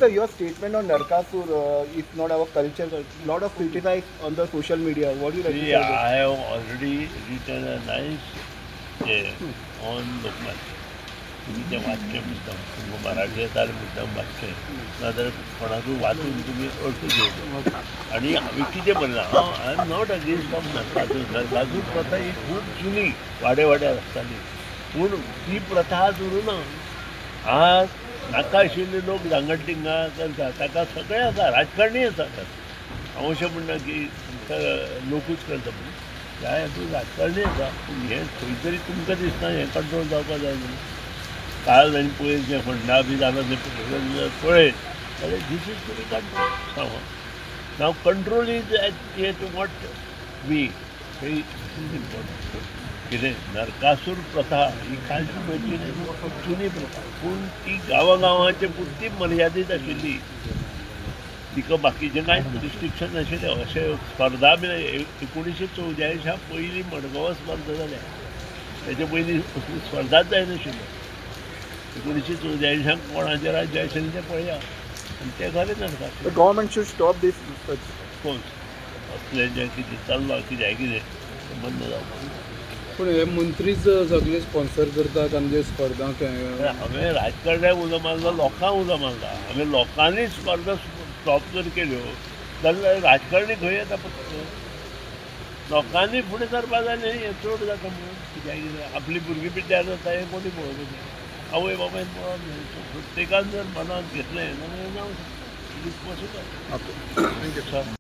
Sir, your statement on Narkasur, it's not our culture. Lot of criticize on the social media. What do you like to say? I have already written a nice on Lokmat. तुमी तें वाचचें मुद्दम, तुमकां मराठी येता जाल्यार मुद्दम वाचचें, नाजाल्यार कोणाकूय वाचून तुमी अर्थ घेवचो. आनी हांवें कितें म्हणलां, हांव I am not against of Narakasur. Narakasur प्रथा ही खूब जुनी वाडे वाड्यार आसताली, पूण ती प्रथा आज उरूना. आज नाका आशिल्ले लोक दांगडटिंगा करता, ताका सगळें आसा, राजकारणी आसा. हांव अशें म्हणना की लोकूच करता म्हणून, ह्या हातूंत राजकारणी आसा. पूण हें खंय तरी तुमकां दिसना हें कंट्रोल जावपाक जाय न्हू. काल आनी पयर जें फंडा बी जालां तें पळयत जाल्यार this is to be control somehow. Now control is at what we, is important. कितें नरकासूर प्रथा ही कालची पयली न्ही, खूब जुनी प्रथा, पूण ती गांवागांवाचे पुरती मर्यादीत आशिल्ली. तिका बाकीचें कांय रिस्ट्रिक्शन नाशिल्लें. अशें स्पर्धा बी 1984 पयलीं मडगांवां स्पर्धा जाल्या, तेच्या पयलीं असली स्पर्धाच जायनाशिल्ल्यो. 1984 कोणाचें राज्य आशिल्लें तें पळया, आनी तें खरें Narakasur. The government should stop this. Of course असलें जें कितें चल्लां कित्याक कितें तें बंद जावपाक जाय. पूण हे मंत्रीच सगळे स्पॉन्सर करतात आमचे स्पर्धांक. हांवें राजकारण्याक उलो मारलो, लोकांक उलो मारला. हांवें लोकांनी स्पर्धा स्टॉप जर केल्यो जाल्यार राजकारणी खंय येता? फक्त लोकांनी फुडें सरपा जाय न्ही, हें चड जाता म्हणून कित्याक कितें आपली भुरगीं पिड्ड्यार जाता हें कोणी पळोवपाचें, आवय बापायन पळोवप न्ही. सो प्रत्येकान जर मनांत घेतलें जाल्यार हें जावंक शकता. It is possible. Okay, thank you.